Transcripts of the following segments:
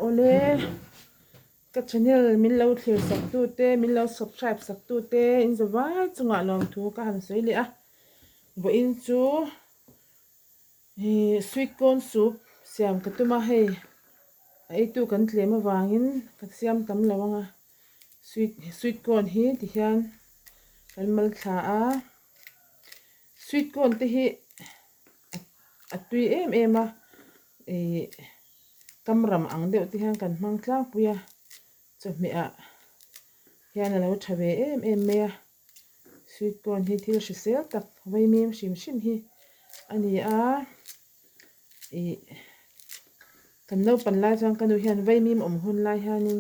Awle ka channel min lo thlir sak tu te min lo subscribe sak tu te in za vai chungah lawmthu ka han sawi leh a vawiin chu Ihh sweet corn soup siam ka tum a hei a eitu kan tlem avangin ka siam tam lo ang a sweet sweet corn hi ti hian kan mal thla a sweet corn te hi a tui em em a ihh kam ram ang deuh te hian kan hmang tlangpui a chawhmeh ah hian a lo tha ve em em mai a. Sweet corn hi thil hrisel tak vaimim hrim hrim hi a ni a, ih kan naupan lai chuan ka nu hian vaimim awm hun lai hianin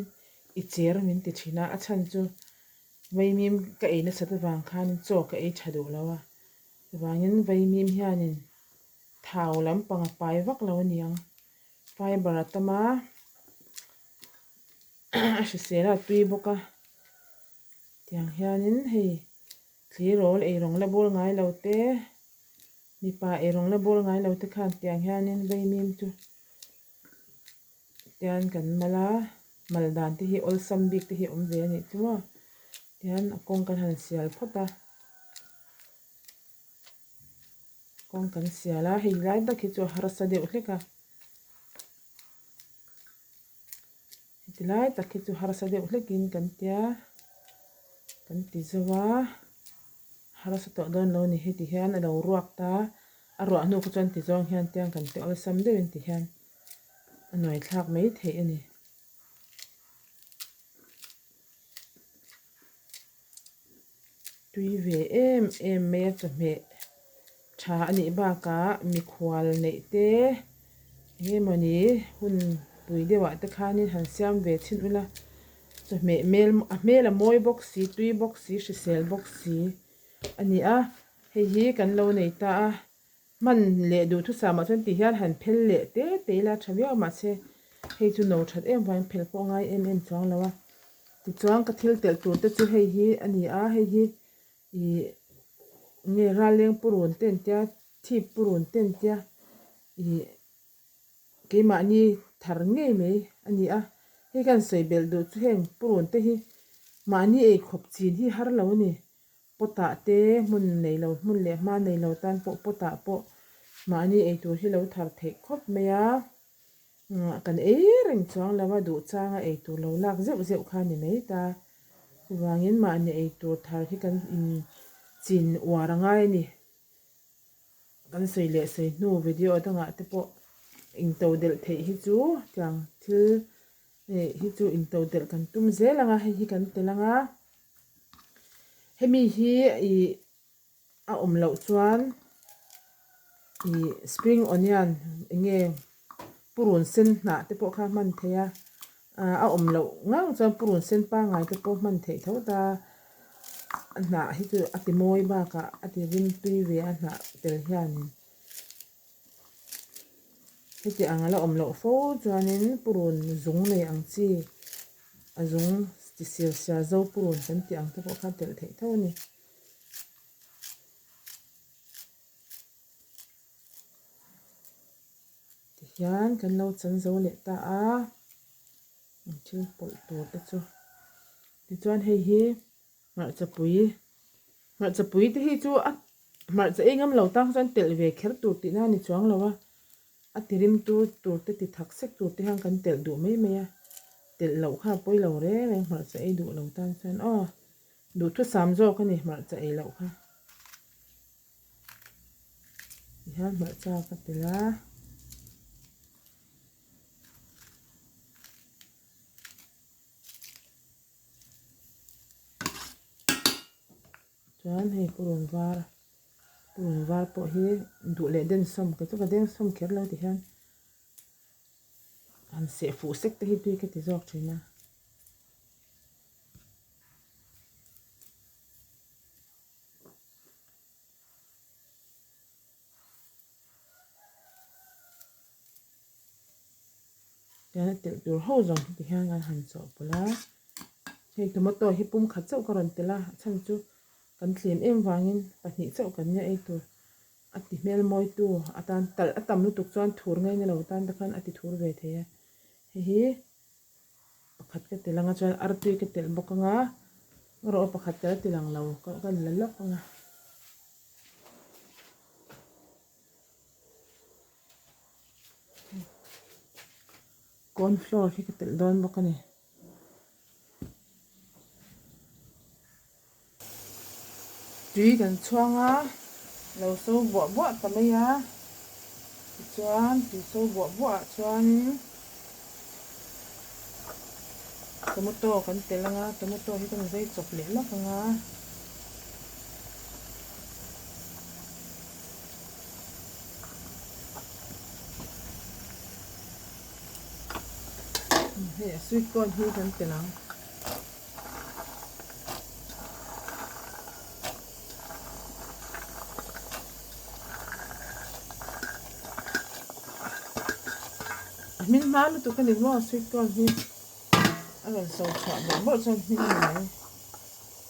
i cher min ti thin a, a chhan chu vaimim ka ei nasat avang khanin chaw ka ei tha duh lo a, chuvangin vaimim hianin thau lampang a pai vak lo a ni ang, fiber a tam a, a hrisel a a tui bawk a. Tiang hianin hei tleirawl eirawng la bul ngai lo te, mipa eirawng la bul ngai lo te khan tiang hianin vaimim chu tian kan mal a, mal dan te hi awlsam bik te hi a awm ve a nih chu maw. Tihian a kawng kan han sial phawt a, kawng kan sial a, hei lai tak hi chu a harsa deuh hlek a. Heti lai tak hi chu harsa deuh hlekin kan tia kan ti zo a, harsa tawh dawn lo ni heti hian a lo ruak ta, a ruah hnu kha chuan ti zawng hian tiang kan ti awlsam deuhin ti hian a nuai thlak mai theih a ni. Tui ve em em mai a chawhmeh tha a nih bakah mikhual neih te eng emawni hun pui deuhah te khanin han siam ve chhin ula chawhmeh hmel a hmel a mawi bawk si tui bawk si hrisel bawk si a ni a hei hi kan lo nei ta a. Hman leh duhthusam ah chuan ti hian han phel leh te te ila tha viau mahse hei chu no that em vangin phel pawh a ngai em em chuang lo a. Tichuan ka thil telh tur te chu hei hi a ni a, hei hi ih nge ralleng purun te an tia thip purun te an tia ih keimahni thar ngei mai a ni a. Hei ka han sawi belh duh chu heng purun te hi mahni eikhawp chin hi har lo a ni. Pot ah te hmun nei lo hmun leh hma nei lo tan pawh pot ah pawh mahni ei tur hi lo thar theih khawp mai a, kan ei reng chuang lo a duh changa ei tur lo lak zeuh zeuh kha a ni mai ta. Chuvangin mahni ei tur thar hi kan in chin uar a ngai a ni. Kan sawi leh sawi hnu video dangah te pawh into delh theih hi chu tiang thil hi chu into delh kan tum zel ang a, hei hi kan tel ang a. Hemi hi ih a awm loh chuan ih spring onion eng nge purun sen hnah te pawh kha a hman theih a ah a awm loh ngang chuan purun sen pangngai te pawh hman theih tho ta a hnah hi chu a ti mawi bakah a ti rim tui ve a hnah tel hianin. Heti ang a la awm loh fo chuanin purun zung nei ang chi a zung ti sir siar zo purun kan tih ang te pawh kha telh theih tho a ni. Tihian kan lo chan zo leh ta a, an thil pawlh tur te chu. Tichuan hei hi hmarcha pui hmarcha pui te hi chu a hmarcha ei ngam lo tan chuan telh ve kher tur tihna a ni chuang lo a, a ti rim tur tur te ti thak sek tur te hian kan telh duh mai mai a, telh loh kha a pawi lo reng reng hmarcha ei duh lo tan chuan aw duhthusam zawk a ni hmarcha ei loh kha. Tihian hmarcha ka telh a. Chuan hei purun var purun var pawh hi duh leh densawm kei chu ka densawm kher lo ti hian han seh fuh sek te hi tui ka ti zawk thin a. Tihian a telh tur ho zawng hi tihian an han chawhpawlh a, hei tomato hi pum khat chauh ka rawn telh a, a chhan chu kan tlem em vangin pahnih chauh kan nia ei tur a ti hmel mawi tu atan talh a tam lutuk chuan thur ngaina lo tan te khan a ti thur ve thei a. Hei hi pakhat ka telh anga chuan artui ka telh bawk anga rawh pakhat ka la ti lang lo ka la lawk anga. Corn flour hi ka telh dawn bawk a ni. Tui kan chhuang a, lo so buah buah ta mai a, tichuan tui so buah buah ah chuanin tomato kan telh ang a, tomato hi kan zai chawp leh lawk ang a. Hei a sweet corn hi kan telh ang. A hming hma lutuk a ni maw sweet corn hi a rawn so chhuah bawrh bawrh chuan hming a ni mai.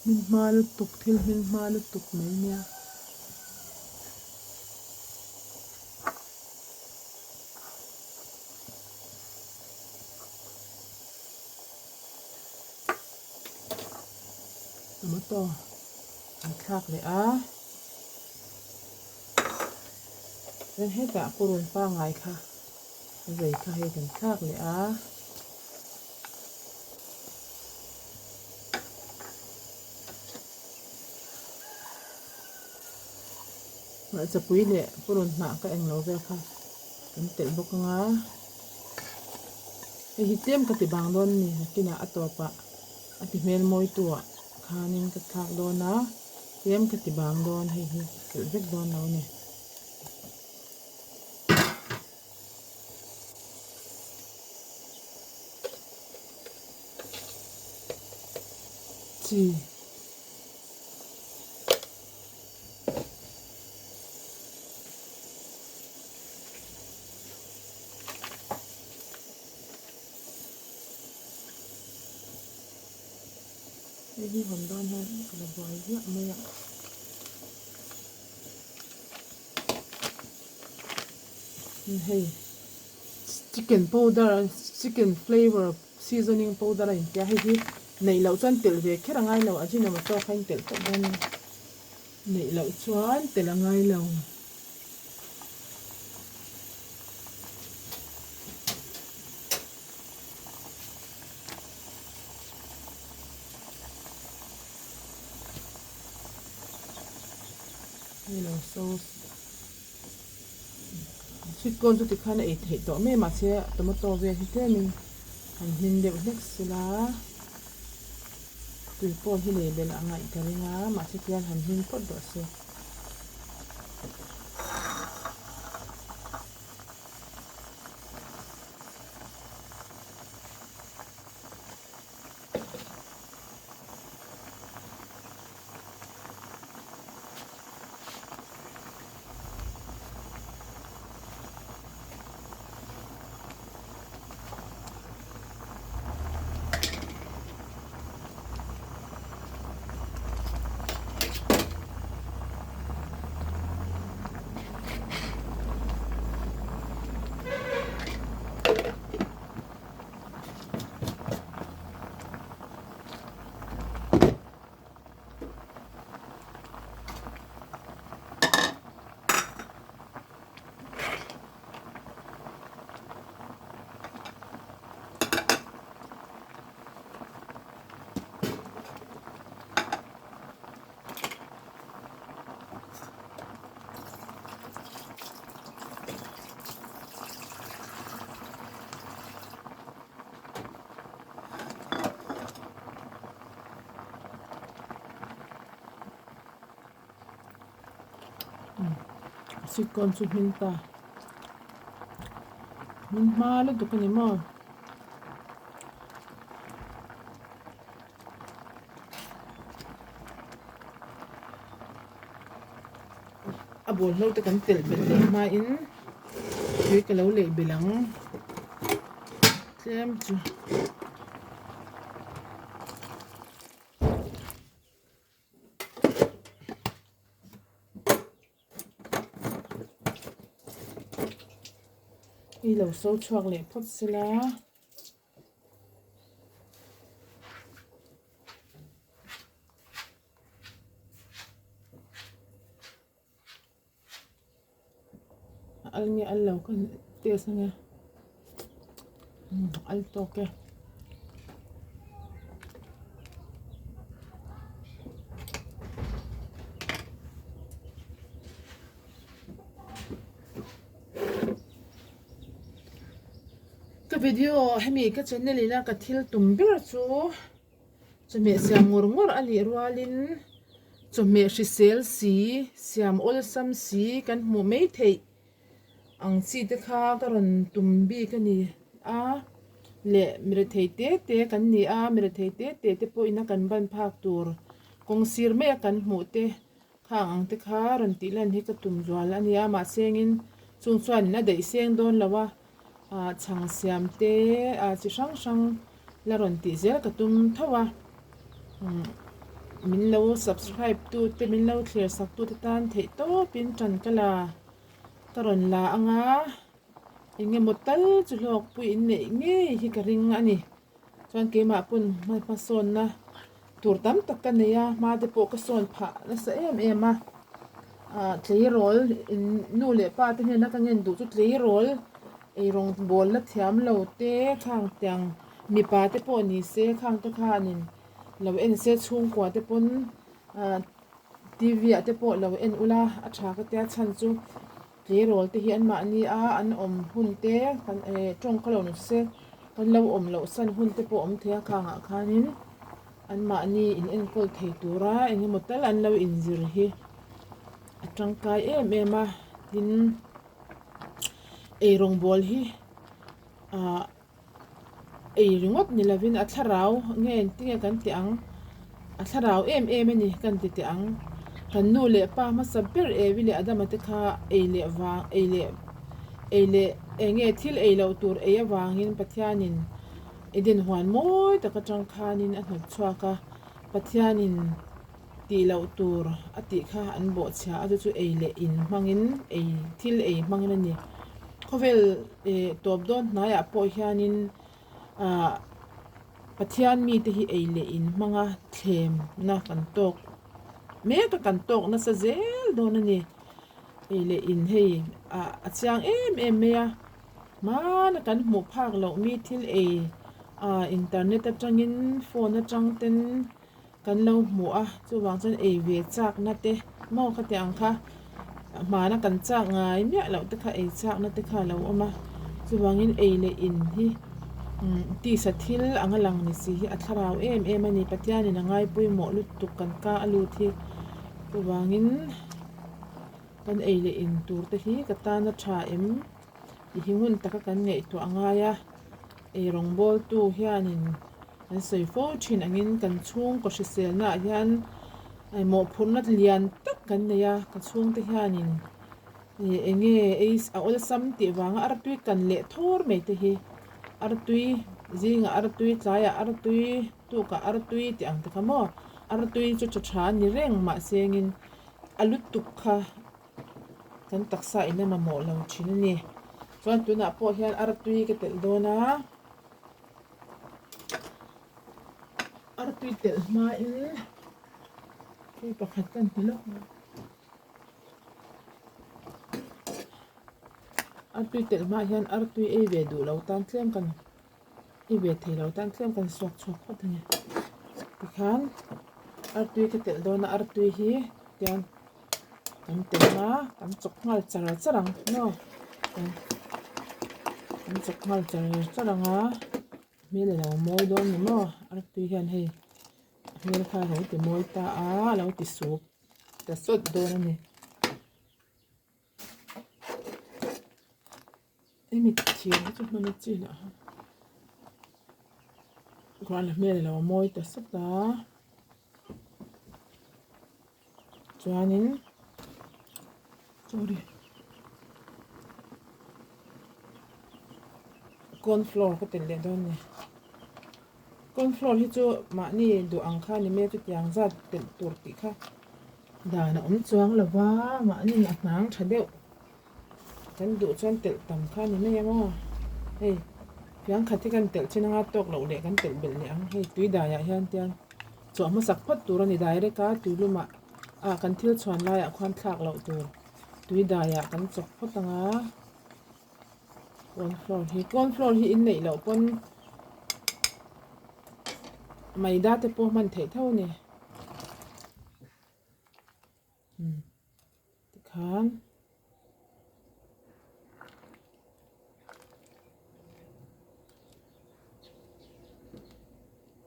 Hming hma lutuk thil hming hma lutuk mai nia. Tomato an thlak leh a chuan hetah purun pangngai kha a zei kha hei kan thlak leh a. Hmarchapui leh purun hnah ka englo vel kha kan telh bawk anga hei hi tlem ka ti bang dawn a ni nakinah a tawpah a ti hmel mawi tu ah khanin ka thlak dawn a tlem ka ti bang dawn hei hi telh vek dawn lo a ni. Chi. Hei hi hawn dawn hian ka la buai ziah mai a. Hei chicken powder chicken flavour seasoning powder a intia hei hi neih loh chuan telh ve kher a ngai lo ajinomoto kha in telh tawp dawn a ni neih loh chuan telh a ngai lo. Hei lo sauce sweet corn chu tikhan a ei theih tawh mai mahse tomato vel hi tlemin an hmin deuh hlek sela tui pawh hi lei belh a ngaih ka ring a mahse tihian han hmin phawt rawh se. Sweet corn chu hmin ta hmin hma lutuk a ni maw. A bawlhlo te kan telh belh leh hmain tui ka lo leh belh ang tlem chu. I lo so chhuak leh phawt sela. al nge al lo ka test ange al tawk e. Ka video hemi ka channel ina ka thil tum ber chu chawhmeh siam ngawr ngawr a nih rualin chawhmeh hrisel si siam awlsam si kan hmuh mai theih ang chi te kha ka rawn tum bik a ni a leh mi rethei te te kan ni a mi rethei te te te pawh ina kan ban phak tur kawng sir mai a kan hmuh te Khang ang te kha rawn tih lan hi ka tum zual a nia, mahse engin chung chuanin a daih seng dawn lo a, ah chhang siam te ah chi hrang hrang la rawn tih zel ka tum tho a, umm min lo subscribe tu te min lo thlir sak tu te tan theih tawpin tan ka la ka rawn la anga eng emaw tal chu hlawkpui in neih ngei hi ka ring a ni. Chuan keimah pawn hmasawnna tur tam tak ka nei a, hma te pawh ka sawn phah nasa em em a, ah tleirawl in nu leh pa te hnena ka ngen duh chu tleirawl eirawng bawl la thiam lo te khang tiang mipa te pawh ni se khang te khanin lo en se chhungkua te pawn ah T_V ah te pawh lo en ula a tha ka tia chhan chu. Tleirawl te hi anmahni a an awm hun te kan eh tawng kha lo ni se kan lo awm loh san hun te pawh awm thei a khangah khanin anmahni in enkawl thei tura eng emaw tal an lo inzir hi a tangkai em em a tin eirawngbawl hi ah. Ei ringawt ni lovin a thlarau nge engtinge kan tih ang? A thlarau em em a ni kan ti teh ang. Kan nu leh pa hmasa ber Evi leh Adama te kha ei leh vang ei leh ei leh enge thil ei loh tur ei avangin Pathianin Eden huan mawi tak atang khanin a hnawt chhuak a, Pathianin tih loh tur a tih kha an bawhchhia a chu chu ei leh in hmangin ei thil ei hmangin a ni. Khawvel eh tawp dawn hnaiah pawh hianin ah Pathian mite hi ei leh in hmanga thlemna kan tawk mek a kan tawk nasa zel dawn a ni. Ei leh in hei ah a chiang em em mai a hmana kan hmuh phak loh mi thil ei ah internet atangin phone atang ten Kan lo hmu a, chuvang chuan ei ve chakna te maw kha tih ang kha hmana kan chak ngai miah loh te kha ei chakna te kha a lo awm a, chuvangin ei leh in hi tisa thil anga lang ni si hi a thlarau em em a ni, Pathianin a ngai pawimawh lutuk kan ka a lut hi, chuvangin kan ei leh in tur te hi ka tana tha em tih hi ngun taka kan ngaihtuah a ngai a, ei rawngbawltu hianin. An sawi fo thin angin kan chhungkaw hriselna ah hian mawhphurhna lian tak kan nei a, ka chhungte hianin ih eng nge ei a awlsam tih vanga artui kan leh thawr mai te hi artui zingah artui tlaiah artui tukah artui tih ang te kha maw artui chu tha tha a ni reng mahse engin a lutuk kha kan taksa in a mamawh lo thin a ni chuan tunah pawh hian artui ka telh dawn a. Artui telh hmain thil pakhat ka hmu lawk a, artui telh hma hian artui ei ve duh lo tan tlem kan ei ve thei lo tan tlem kan suak chhuak phawt a ni tikhan artui ka telh dawn a artui hi tiang kan telh a kan chawk nghal char char ang maw kan chawk nghal char char ang a hmel a lo mawi dawn ni maw artui hian hei a hmel kha a lo ti mawi ta a a lo ti sup ta sawt dawn a ni. Hemi thir hi chu hman a chi lah ha khuan a hmel a lo mawi ta sawt a chuanin sorry corn flour ka telh leh dawn a ni corn flour hi chu mahni duh ang kha ni mai a chutiang zat telh tur tih kha dan a awm chuang lo va mahni a hnang tha deuh. Kan duh chuan telh tam kha a ni mai ang aw. Hei fiang khat hi kan telh chin anga tawk loh leh kan telh belh leh ang. Hei tui daiah hian tiang chawh hmasak phawt tur a ni direct a tui lumah ah kan thil chhuan laiah khuan thlak loh tur tui daiah kan chawk phawt ang a. Corn flour hi corn flour hi in neih loh pawn maida te pawh hman theih tho a ni umm tikhan.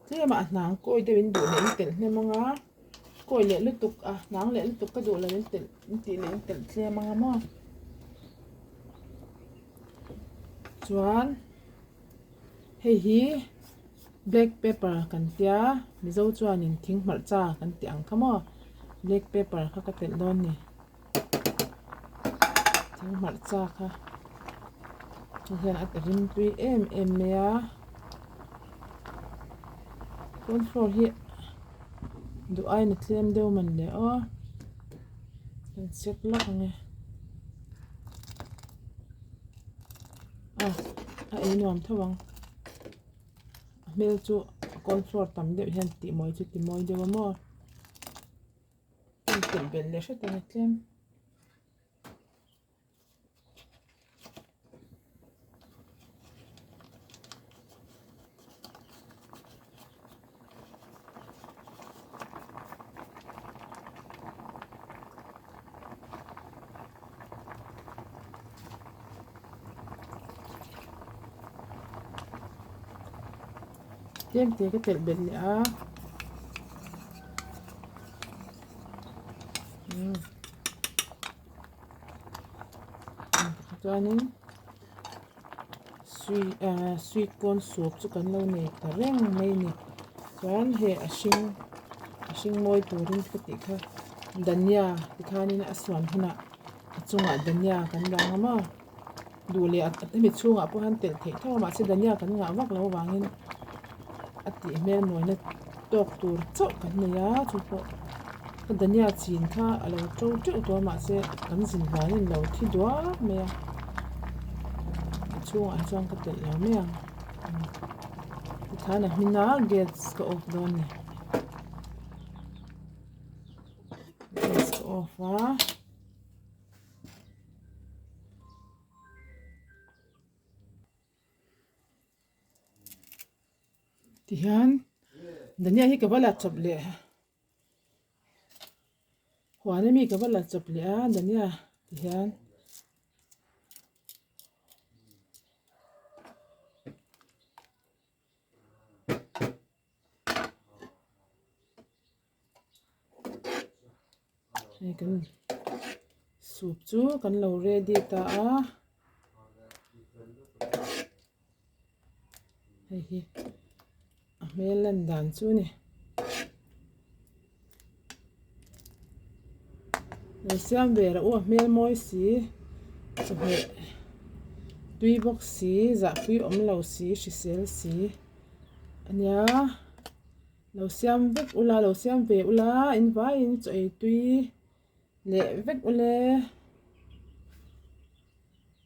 Tlem ah a hnang kawi deuh in duh leh in telh hnem ang a kawi leh lutuk a hnang leh lutuk ka duh lo in telh in tih leh in telh tlem ang a maw chuan hei hi black pepper kan tia mizo chuanin thing hmarcha kan tih ang kha maw black pepper kha ka telh dawn a ni. Thing hmarcha kha hei hian a ti rim tui em em mai a corn flour hi duh aiin a tlem deuh man le aw kan check lawk ang e a a ei nuam tho ang a hmel chu corn flour tam deuh hian tih mawi chu ti mawi deuh a maw. Hei telh belh leh hret ang a tlem. Tlem te ka telh belh leh a chuanin sweet ah sweet corn soup chu kan lo nei ta reng mai a ni chuan hei a hring a hring mawi turin ka tih kha dhania tikhanin a suan hunah a chungah dhania kan dah ang a maw. Duh leh a hemi chhungah pawh hian telh theih tho a mahse dhania kan ngah vak loh avangin a tih hmel mawina tawk tur chauh kan nei a chu pawh ka dhania chin kha a lo to teuh tawh a mahse kan zin hlanin lo thi duak mai a a chhungah hi chuan ka telh lo mai ang tikhan a hmin a gas ka off dawn a ni gas ka off a. Tihian dhania hi ka va la chawp leh huan ami ka va la chawp leh a dhania tihian. Hei kan soup chu kan lo ready ta a hei hi a hmel lan dan chu a ni lo siam ve rawh u a hmel mawi si chawhmeh tui bawk si zahpui awm lo si hrisel si a nia. Lo siam vek ula, lo siam ve ula, in vaiin chaw ei tui leh vek ule.